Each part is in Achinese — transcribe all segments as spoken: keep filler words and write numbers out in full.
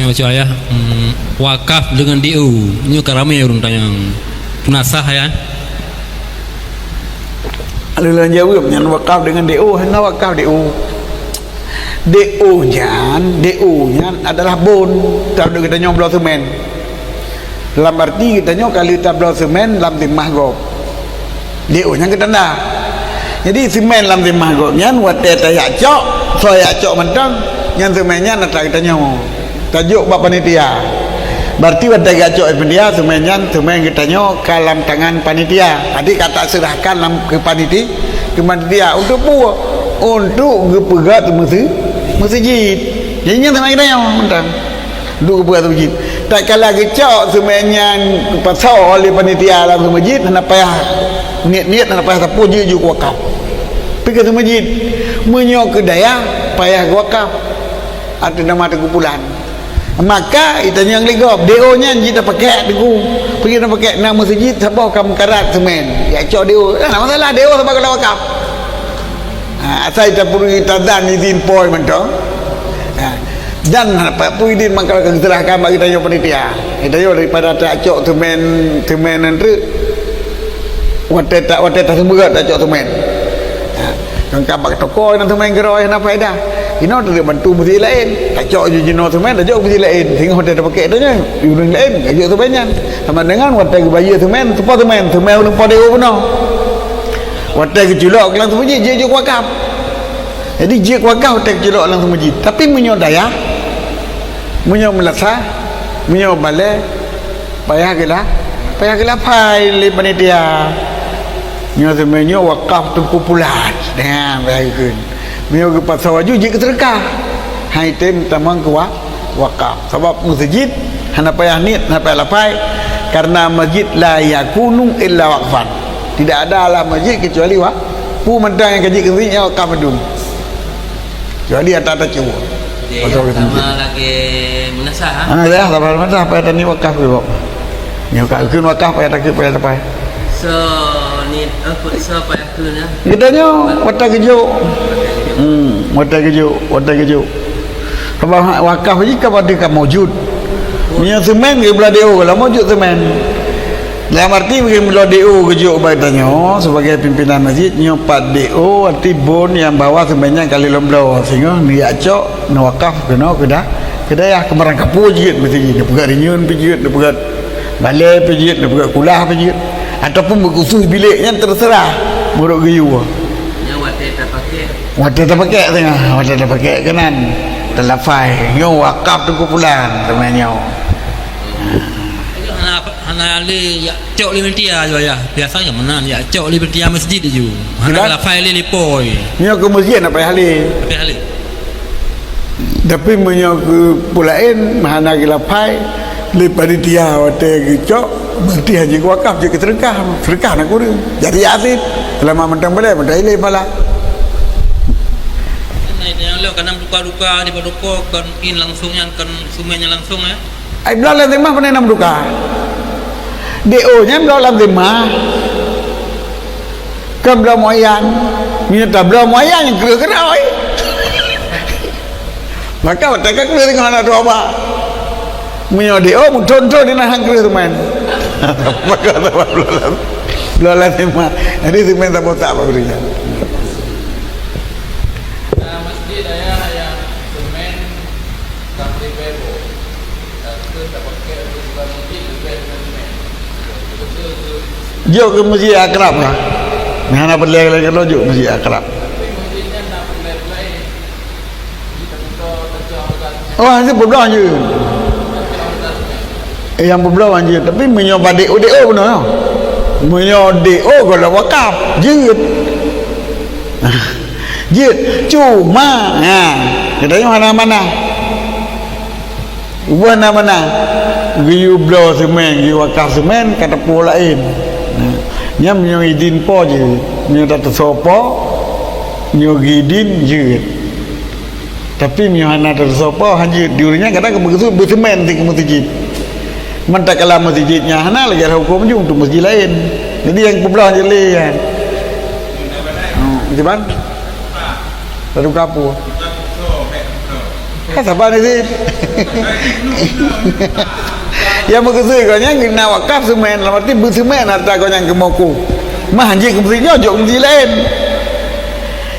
Macam ayah, hmm, wakaf dengan D O. Nyoe ka ramé ureuëng tanyong. Peunasah ya. Lôn jaweueb nyan wakaf dengan D O, hana wakaf D O. D O nyan, D O nyan adalah bon. Taduek geutanyoe bloe semen. Dalam arti geutanyoe ka lheueh tabloe semen lam zimah gob. D O nyan geutanda. Jadi semen lam zimah gob nyan watée tajak cok, soe jak cok mantong, nyan semen nyan atra geutanyoe. Tajok bak panitia. Berarti watée geucok panitia, semen nyan semen geutanyoe ka lam tangan panitia. Jadi ka taseurahkan lam keu paniti-, keu panitia untuk peue? Untuk geupeugét meusi-, meuseujid. Jadi nyan semen geutanyoe mantong. Duek geupeugah teumeujieb. Tatkala geucok seumén nyan geupasoe lé panitia lam teumeujieb, hana payah niet-niet, hana payah sapeue, jeuet jeuet wakaf. Pike teumeujieb, meunyoe keu dayah payah wakaf ateueh nama Teungku Pulan. Maka itanyong lé gob, D O nyan jeuet tapakèk Teungku. Pike tapakèk na meuseujid saboh ka meukarat seumén. Ya cok D O, hana masalah, D O saban ka wakaf. Ha, asai tapeurugi tadan izin poi mantong. Ha, dan peue izin maka geuserahkan bak geutanyoe panitia. Geutanyoe daripada tacok seumén, seumén nyan treuk. Watée ta-, watée taseumeurot tacok seumén. Ha, kan ka bak toko nyang seumén keudroe hana faedah. Inoe teuka bantu meuseujid laén. Tacok jinoe seumén, tacok meuseujid laén. Sehingga watée tapakèk tanyoe, ureuëng laén tacok seumén nyan. Sama dengan watée geubayeue seumén, seupôt seumén, seumén ureuëng po D O bunoe. Watée geuculok lam teumeujieb, jeuet jeuet wakaf. Jadi jeuet wakaf watée geuculok lam teumeujieb. Tapi meunyoe dayah, meunyoe meulasah, meunyoe balée, payah geula-, payah geulafai lé panitia. Nyoe seumén nyoe wakaf Teungku Pulan. Nah, payah geukheun. Meunyoe geupasoe laju jeuet keu seudeukah. Hai tem tamong keu wa-, wakaf. Sabab meuseujid hana payah niet, hana payah lafai, karena masjid la yakunu illa waqfan. Tidak adalah masjid kecuali wa-, peue mantong nyang ka jeuet keu masjid nyan wakaf mandum. Kecuali ata tacue. Jadi, sama lagi meunasah, ha? Ha, ya, sama meunasah, apa yang tadi wakaf ke, Bob? Nyoe ka kheun wakaf payah takheun, payah tapai. So, ni, eh, so payah kheun, ya? Geutanyoe watée geujok. Hmm, watée geujok, watée geujok. Sabab wakaf jih ka padahai ka maujud. Meunyoe seumén geubloe D O, ka maujud seumén. Dalam arti mungkin bloe D O geujok bak tanyoe sebagai pimpinan masjid, nyoe pat D O, arti bon nyang bahwa seumén nyan ka lheueh lom bloe, sehingga neujak cok, neuwakaf keunoe keu da-, keu dayah, keu barang kapeue jeuet, meusti jih neupeugét rinyueng pih jeuet, neupeugét balée pih jeuet, neupeugét kulah pih jeuet, ataupun beukhusos bilék nyan, teuseurah meunurot geuyue. Nyan watée tapakèk. Watée tapakèk teungoh, watée tapakèk keunan, talafai, nyoe wakaf Teungku Pulan, teuma nyoe. Hana, hana lé jak cok lé panitia, ya. Biasanya meunan jak cok lé panitia masjid ju. Hana lafai lé lipoi. Nyoe keu masjid hana payah lé. Hana payah lé. Tapi meunyoe keu peue laén hana geulafai lé panitia watée geucok, berarti hana jeuet wakaf, jeuet keu seudeukah. Seudeukah na kureueng. Jadi asit, selama mantong balée, mantong ilée pala. Nah, itu yang lo, kan duka-duka di paduko, kan in langsung nyan, kan seumén nyan langsung, ya. Ai bloe lam zimah pane na meuduka. D O nyan bloe lam zimah. Kon bloe muayyan. Meunyoe tabloe muayyan nyang kreueh keudroe. Maka watée ka kreueh teungoh hana dua ba. Meunyoe D O meuthon-thon di na han kreueh teuma. Maka bloe lam, bloe lam zimah. Jadi seumén saboh tak bak ureuëng nyan. Nah, masjid ayah yang semen. Jok keu masjid akrab lah. Nyang hana peureulée lagée nyoe, jok masjid akrab. Oh, hana peubloe jeuet. Eh, nyang peubloe jeuet. Tapi meunyoe bak D O, D O bunoe. Meunyoe D O gohlom wakaf, jeuet. Jeuet, cuma, ha, geutanyoe hana manah. Ubah na manah. Geuyue bloe seumén, geuyue wakaf seumén, ka teupeu laén. Nah, nyan meunyoe idin po jeuet. Meunyoe tateusoe po, nyoe geuidin jeuet. Tapi meunyoe hana tateusoe po, han jeuet. Di ureuëng nyan kadang ka meukeusut beuseumén di meuseujid. Mantakala meuseujid nyan hana, lagée hukôm ju, untuk meuseujid laén. Jadi nyang peubloe jeuet lé nyan. Hmm, kiban? Lalu kapur. Ka saban di sini. Nyang meukeusut gobnyan na wakaf seumén, lam arti beuseumén hareuta gobnyan keu meuku. Mah jeuet keu meuseujid nyoe, jok keu meuseujid laén.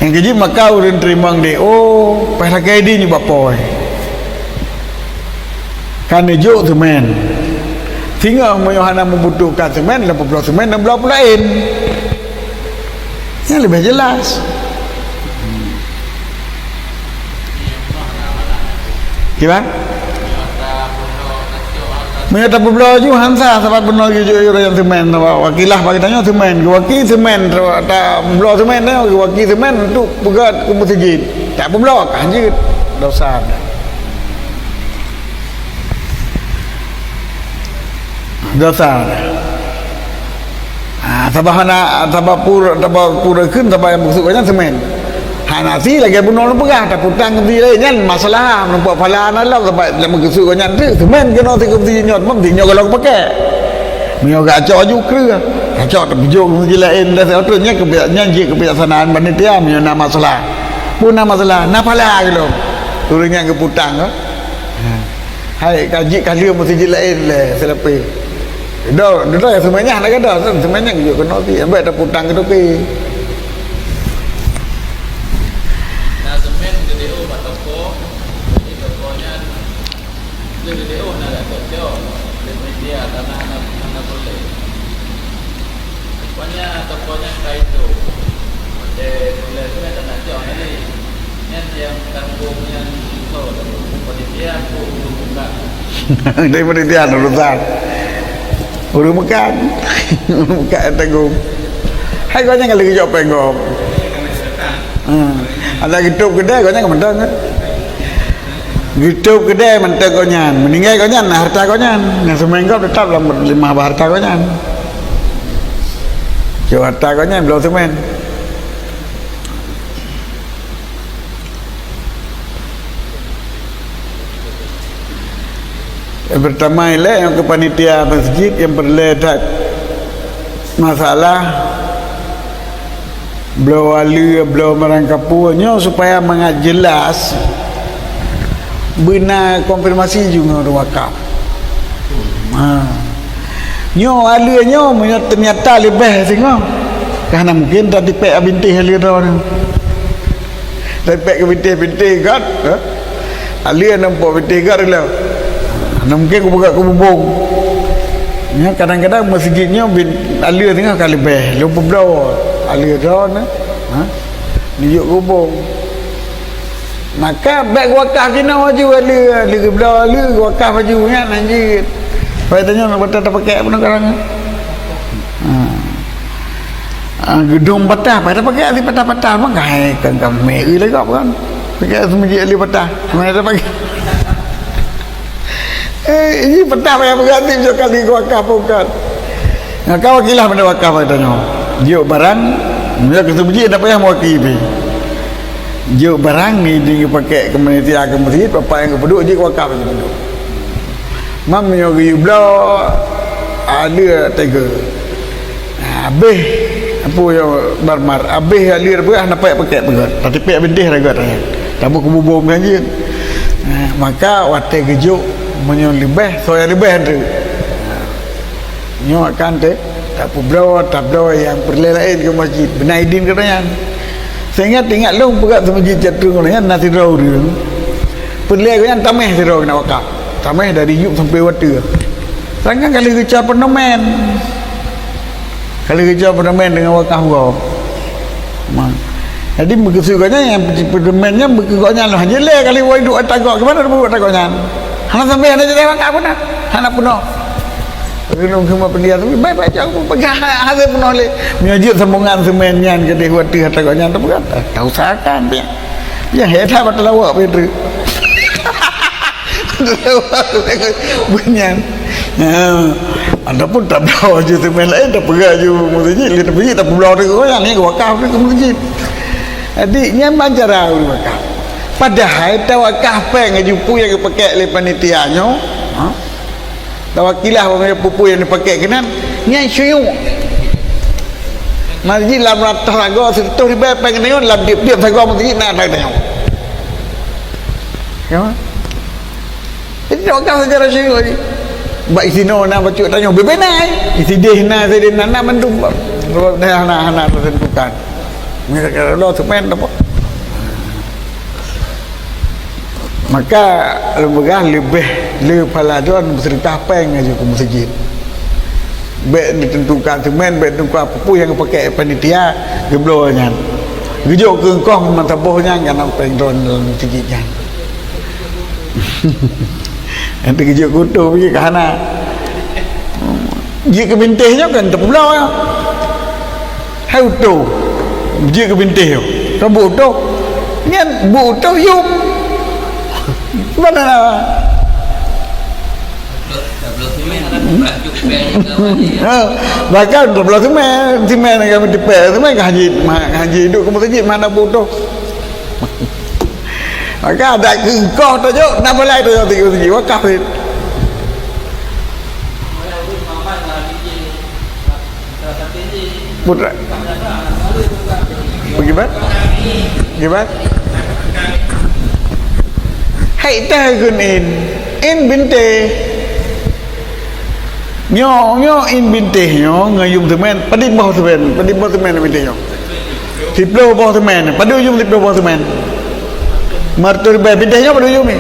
Nyang keujeuet maka ureuëng teurimong D O, paih lakée di nibak po. Ka neujok seumén. Singoh meunyoe hana meubutuhkan seumén, lam peubloe seumén dan bloe peulaén. Nyang leubeh jelas. Kiban? Meunyoe tapeubloe ju han sah, sabab bunoe geujok uroe nyang seumén, sabab wakilah bak geutanyoe seumén, geuwaki seumén, tabloe seumén, geuwaki seumén untuk peugét keu meuseujid. Tapeubloe ka jeuet, dosa. Dosa. Ha, sabab hana, sabab pur-, sabab pura kheun, sabab nyang meukeusut gobnyan seumén. Hana si lagée bunoe lôn peugah, taputang di laén nyan masalah, meunumpak phala hana lom, sabab nyang meukeusut gobnyan tu seumén keunoe siku si nyoe, teuma si nyoe golom pakèk. Meunyoe gacok aju kreueh, gacok teupeujoh keu si laén dah, nyan keubiak-, nyan jeuet keubijaksanaan panitia meunyoe na masalah. Peue na masalah? Na phala golom. Ureuëng nyang geuputang tu. Ha. Hai, ka jeuet ka lheueh meuseujid laén lé seulapé. Dudoe, dudoe nyang seumén nyan hana gadôh, seumén nyan geujok keunoe pih. Ambek taputang keu toke. Na seumén geudeh bak toko, di toko nyan lheueh geudeh na gata cok, lé media tanah na, na boleh. Pokoknya, pokoknya ka itu. Eh, bulan tu ada nak cok tadi. Nyan yang tanggung nyan, oh, panitia aku belum buka. Dari panitia urusan. Ureuëng meukak. Ureuëng meukak nyang tanggung. Hai, kau jangan lagi jawab penggom. Hmm. Ada gitu kedai, kau jangan mentang, kan? Geutôb keudè mantong gobnyan, meuninggai gobnyan, na hareuta gobnyan. Nyang seumén gob teutap lam limah bak hareuta gobnyan. Cok hareuta gobnyan bloe seumén. Nyang peurtama ilée nyang keu panitia meuseujid, nyang peureulée that masalah. Bloe aleue, bloe marang kapue nyoe supaya mangat jelas beuna konfirmasi ju ngon ureuëng wakaf. Ha. Nyoe aleue nyoe meunyoe teunyata leubeh singoh, ka hana mungken tatipék bintéh aleue droeneuh. Tatipék keu bintéh-bintéh gat, ha? Aleue na pok bintéh gat lom. Hana mungken kupeugah keu bubông. Nyoe kadang-kadang meuseujid nyoe bin aleue singoh ka leubeh, lôn peubloe aleue droeneuh, ha? Neujok keu bubông. Maka bék geuwakaf jinoe aju aleue, aleue geubloe aleue geuwakaf aju nyan hanjeuet. Pai tanyoe na bata tapakèk pun karang. Ha. Ah, geudong patah, patah pakai hati patah-patah, maka hai kan kami lagi kau kan. Pakai semuji ali patah, mana ada pakai. Eh, ini patah payah berganti jok kali gua kah bukan. Nah, kau wakilah benda wakaf kata nyoe. Jok barang, dia ke semuji tak payah mewakili. Jok barang ni dia pakai ke panitia ke masjid, bapak yang kepeduk jik wakaf yang kepeduk. Mam nyoe geuyue bloe, ada tega. Habéh, apa ya, barmar, habéh aleue beurah, na payah pakai peugét. Tatipék bintéh ragat, eh. Taboh keu bubông kan jeuet. Eh, maka watée geujok, meunyoe leubeh, soe nyang leubeh tu. Nyoe akan teu, tapeubloe, tabloe nyang peureulée laén keu masjid. Beuna idin keu nyan. Seingat ingat lôn peugah seumasjid Catur nyan na sidroe ureuëng. Peureulée gobnyan tameh sidroe keunan wakaf. Tameh dari yup sampai watée. Sedangkan ka lheueh geucok peunomen. Ka lheueh geucok peunomen deungon wakaf gob. Ma. Jadi meukeusut gobnyan nyang peunomen nyan beu keu gobnyan lom. Hanjeuet lé ka lheueh woe duek ata gob, keumanö tabuet ata gobnyan? Hana sampai hana jadi wakaf pun hana peunoh. Renung sama pendiam tapi baik-baik cak aku peugah hana peunoh lé. Meunyoe jeuet sambungan seumén nyan keudeh watée ata gobnyan tapeugah, tausahakan pih. Nyang hebat beutôi lawak Petrus. Beutôi lawak Petrus. Beunyan. Ha. Ataupun tabloe ju seumén laén, tapeugah ju masjid, laén tapeugah, tapeubloe deungon nyan, ni wakaf deungon masjid. Jadi, nyan ban cara ureuëng wakaf. Padahai tawakaf péng aju peue nyang geupakék lé panitia nyoe. Ha? Tawakilah bak meunyoe peue-peue nyang dipakék keunan, nyan syuyuk. Masjid lam ratoh sagoe, siratoh ribèe péng nyoe lam tiep-tiep sagoe masjid na that nyoe. Ya. Jadi, tawakal secara syar'i. Bak isinoe na bacut tanyoe, bebena, eh. Isideh na, isideh na, na mandum. Dayah na, hana tertentukan. Misalkan Allah semen apa? Maka, lôn peugah leubeh le pala droen beuseudekah péng laju keu meuseujid. Bék neuteuntukan seumén, bék neuteuntukan peue-peue nyang geupaké panitia geubloe nyan. Geujok keu eungkôt meusaboh nyan kana péng droen lam meuseujid nyan. Nanti geujok keu utoh pih ka hana. Jeuet keu bintéh nyoe kan teupubloe. Hai utoh. Jeuet keu bintéh nyoe. Ka buet utoh. Nyan buet utoh yum. Mana na? Ha, bahkan dua belas semen, semen yang kami tepek, semen ka haji, ma-, haji duduk ke masjid mana bodoh. Maka ada kengkoh tajuk, nak balai tajuk tinggi masjid, wakaf ni. Putra. Bagaimana? Bagaimana? Hai teh gun in. In bintéh. Nyoe, nyoe in bintéh nyoe ngon yum semen. Padit boh semen. Padit boh semen bintéh nyoe. Siploh boh semen. Padit yum siploh boh semen. Martu ribèe bintéh nyoe padit yum ni.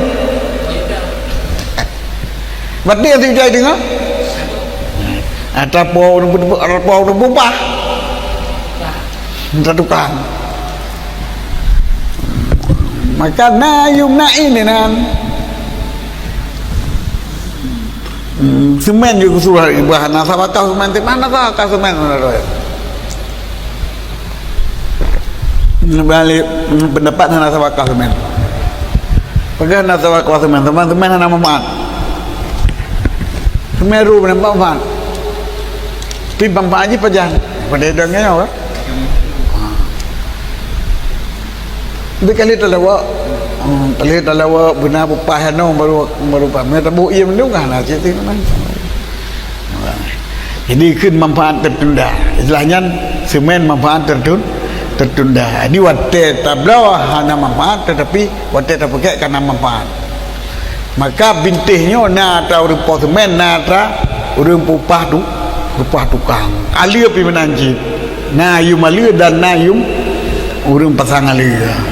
Berarti yang sijai dengar. Ataupun, ataupun bubah. Minta tukang. Maka na yum na in nan. Hmm, semen juga suruh ibrah na sabakah semen, mana sabakah semen, mana tu? Balik, hmm, pendapat hana sabakah semen. Peugah hana sabakah semen, semen, semen hana manfaat. Semen ru hana manfaat. Tapi manfaat jih pajan. Pada dong nyoe, kan? Tapi kali talawak, hmm, kali talawak beuna bupah anong baru, baru paham. Meutabok ie mendung kan, nah, cit teuma. Jadi kheun manfaat tertunda. Istilah nyan semen manfaat tertun-, tertunda. Jadi watèe tabloe hana manfaat, tetapi watèe tapakèk kana manfaat. Maka bintéh nyoe na atra ureueng po semen, na atra ureueng peupah tu, peupah tukang. Aleue pih meunan cit. Na yum aleue dan na yum ureueng pasang aleue.